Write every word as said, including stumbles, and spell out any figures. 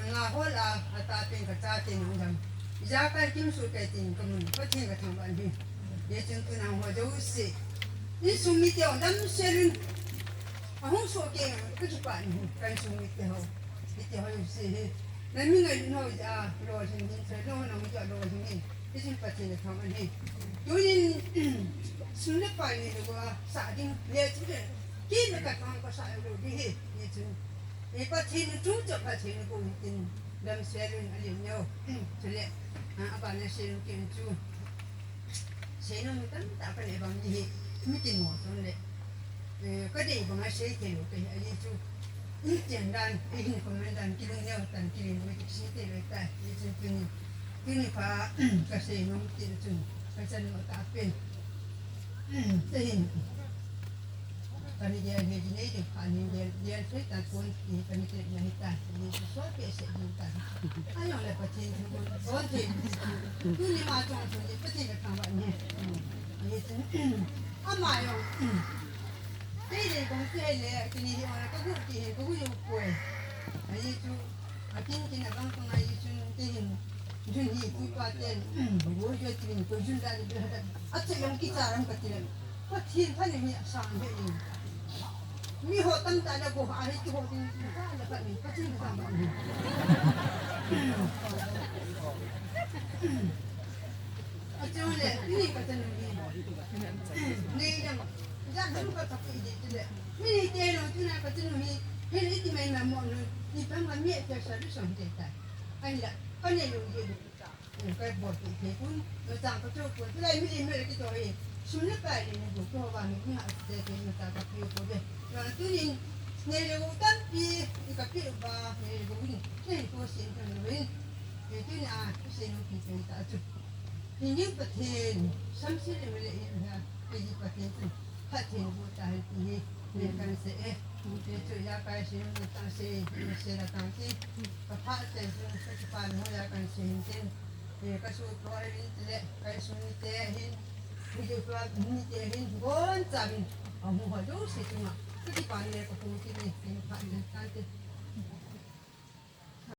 Nga hol a, atapen kachaten hung dam. Ijakai kimsoh kei tin kamun, Pathen kathangvah in ahi. Hichun tuna ho jouse, insung mite ho damsel in ahung soh kei, kakipah in ahi, ka insung mite ho. Mite ho jouse hi. Nami ngailutna ho jeh a lolhing in, lolhing in, lolhing in. Hichun Pathen kathangvah in ahi. Tunin sum le pai neilou a sah ding le chu le, kei le kathang kasah lou ding ahi. Hichun, eh, Pathen in chunga Pathen in kou hitin damsel in alim neo. Chule, ah, abana seinom kit chu, seinom tamtah kanei bang ahi, mi kimo chun le, eh, kadei banga sei thei lou kahi ahi chu. Ichen dan, ihin comment dan, kilungneo tan, kilungneo ti sei thei lou tai. Hichun tuni, tuni pha kaseinom kit chu, kachan mo tapen. Tehin. Kani dia he di nei di kani dia, dia sei ta kon ni kani te na hita ni so pe se di ta. Ayo le Pathen kon te. Tuni ma chong chong ni Pathen kathangvah in ahi. Ni tu. Ama yo. Tei le kon te le kini hi ona kagu ti he kagu yo poi. Ahi tu. Akin kin abang ko ngai chun tehin. Jun hi pu pa ten. Wo yo tin ko jun da de ha da. Ache yong ki charam ka ti le. Pathen pha ni mi asang he in. Mi ho tamtah le go ha he ki ho tin ka le ka ni Pathen ka ma ni. Ache le ni ka ten ni. Ni yang. Ya dum ka ta ki de ti le. Mi ni te lo tu na ka ten ni. He ni ti mai ma mo ni. Ni pa ma mi te sa du song te ta. Ahinla, kanei lou jeh in, kai bol kit thei pon, nachang kacho pon, tulai mi le mi le kito hi, sum le pai le ni bu to ba ni, ni ha te te nachang kape pon le. Tunin, neilou tampi, i kape uva, neilou in, nei ko sin kan lou in. Tunin a, sin ki pe ta chu. Hijeh in Pathen, samse le mele in ha, hijeh in Pathen chun, Pathen bu ta hen ti hi, le kan sei e. Hichu ijakai sei, mu ta sei, sei la tang ti. Ka pha te chun, ka kipa mo ijakai sei hin tin. Ka su to le, ka su ni te hin, hijeh in, ni te hin, bon cha min. Amu ho jouse chunga, ka kipa le ka pu ti ni, ka pha le tang ti.